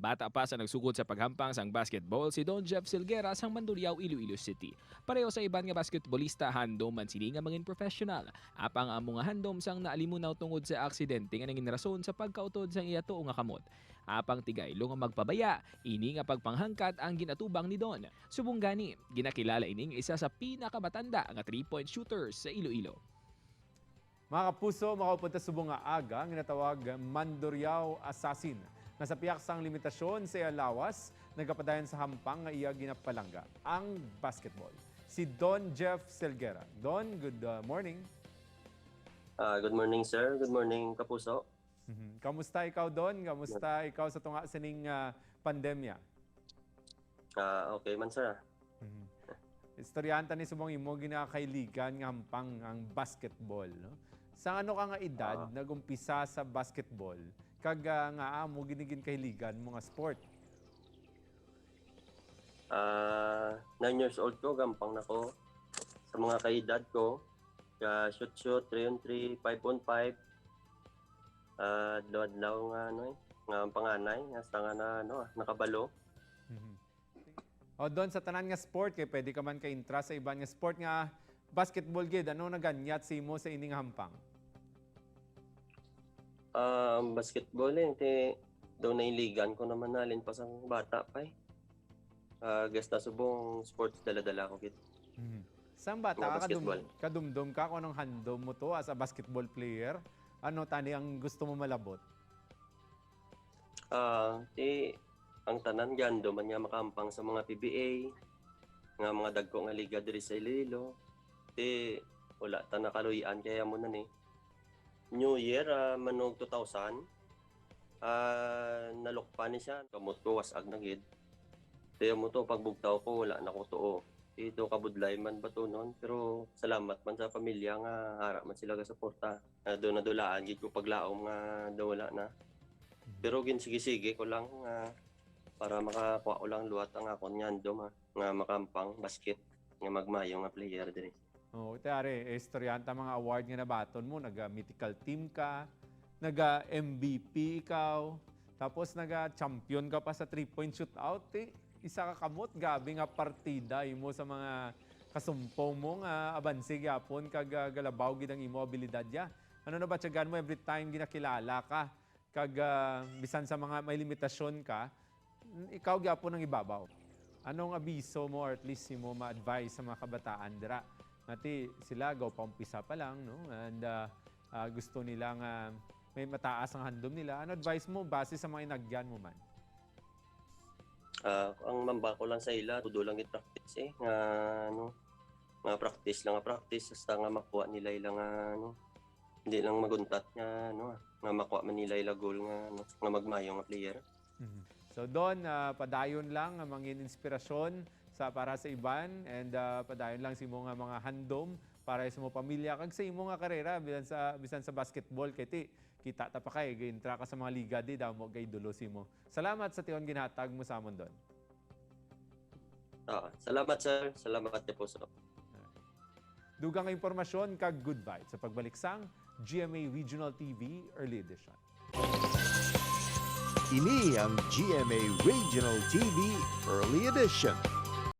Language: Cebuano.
Bata pa sa nagsugod sa paghampang sang basketball si Don Jeff Silguera sang Mandurriao, Iloilo City. Pareho sa iban nga basketballista, handom man sini nga mangin professional. Apang amo nga handom sang naalimunaw tungod sa aksidente nga nangin rason sa pagkautod sang iya tuo nga kamot. Apang tigaylo nga magpabaya, ini nga pagpanghangkat ang ginatubang ni Don. Subong gani, ginakilala ining isa sa pinakamatanda nga three-point shooters sa Iloilo. Mga kapuso, makaupod ta subong nga aga, ang ginatawag Mandurriao Assassin. Nga sa pihak sang limitasyon sa iya lawas, nagapadayon sa hampang nga iya ginapalangga, ang basketball. Si Don Jeff Selguera. Don, good morning. Good morning, sir. Good morning, kapuso. Kamusta ikaw, Don? Kamusta ikaw sa tunga sining pandemya? Okay man, sir. Istoryanta ni subong imo ginakailigan nga hampang ang basketball, no? Sa ano ka nga edad nagumpisa sa basketball? Kag nga amo gid ni ginakahiligan mo nga sport? 9 years old ko, gampang na ko. Sa mga kaedad ko, ka shoot shoot, 3 on 3, 5 on 5. Adlaw-adlaw nga ano eh, nga ang panganay, hasta nga na ano, nakabalo. O Don, sa tanan nga sport kay pwede ka man ka intra sa iban nga sport, nga basketball gid, ano naganyat sa imo sa ining hampang? Ang basketball eh, ti daw nailigan ko naman nalin pa sa bata pa eh. Gasta subong sports dala-dala ko gid. Sa bata Mga ka kadum, basketball. Kadumdum ka kung anong handom mo to as a basketball player? Ano tani ang gusto mo malabot? Ti ang tanan gando man nga makampang sa mga PBA nga mga dagko nga liga diri sa Iloilo. Ti wala ta nakaluyan kaya mo na ni. New Year manog 2000, nalukpa ni siya, kamot ko wasag na gid. Ti mo to pagbugtaw ko wala na ko tuo. Ito kabudlay man ba to noon, pero salamat man sa pamilya nga ara man sila ga suporta. Do nadulaan gid ko paglaom nga daw wala na. Pero gin sige-sige ko lang nga para makakuha ko lang luwat ang akon nga handom ha, nga makampang basket nga magmayo nga player diri. Oh, tiyari, istoryanta mga award nga nabaton mo, naga mythical team ka, naga MVP ikaw, tapos naga champion ka pa sa three-point shootout. Eh, isa ka kamot, gabi nga partida imo sa mga kasumpong mo nga abanse gyapon kag galabaw gid ang imo abilidad ya. Ano na ba tiyagan mo every time ginakilala ka kag bisan sa mga may limitasyon ka, ikaw gyapon ang ibabaw. Anong abiso mo or at least mo ma-advise sa mga kabataan dira? Nati sila gaw paumpisa pa lang, no? And gusto nila nga may mataas ang handom nila. Ano advice mo base sa mga inagyan mo man? Ang mamba ko lang sa ila, tudo lang gid practice eh nga ano nga practice lang nga practice hasta nga makuha nila ilang nga ano, hindi lang maguntat nga ano nga makuha man nila ila goal nga ano, nga magmayo nga player. So Don, padayon lang ang mga inspirasyon sa para sa iban and padayon lang sa imo nga mga handom para sa imo pamilya kag sa imo nga karera bisan sa basketball kay ti kita ta pa kay gaintra ka sa mga liga di damo gay dulo simo. Salamat sa tion ginhatag mo sa amon, Don. Salamat, sir, salamat po sa Dugang nga impormasyon kag good vibes sa pagbalik sang GMA Regional TV Early Edition. Ini ang GMA Regional TV Early Edition.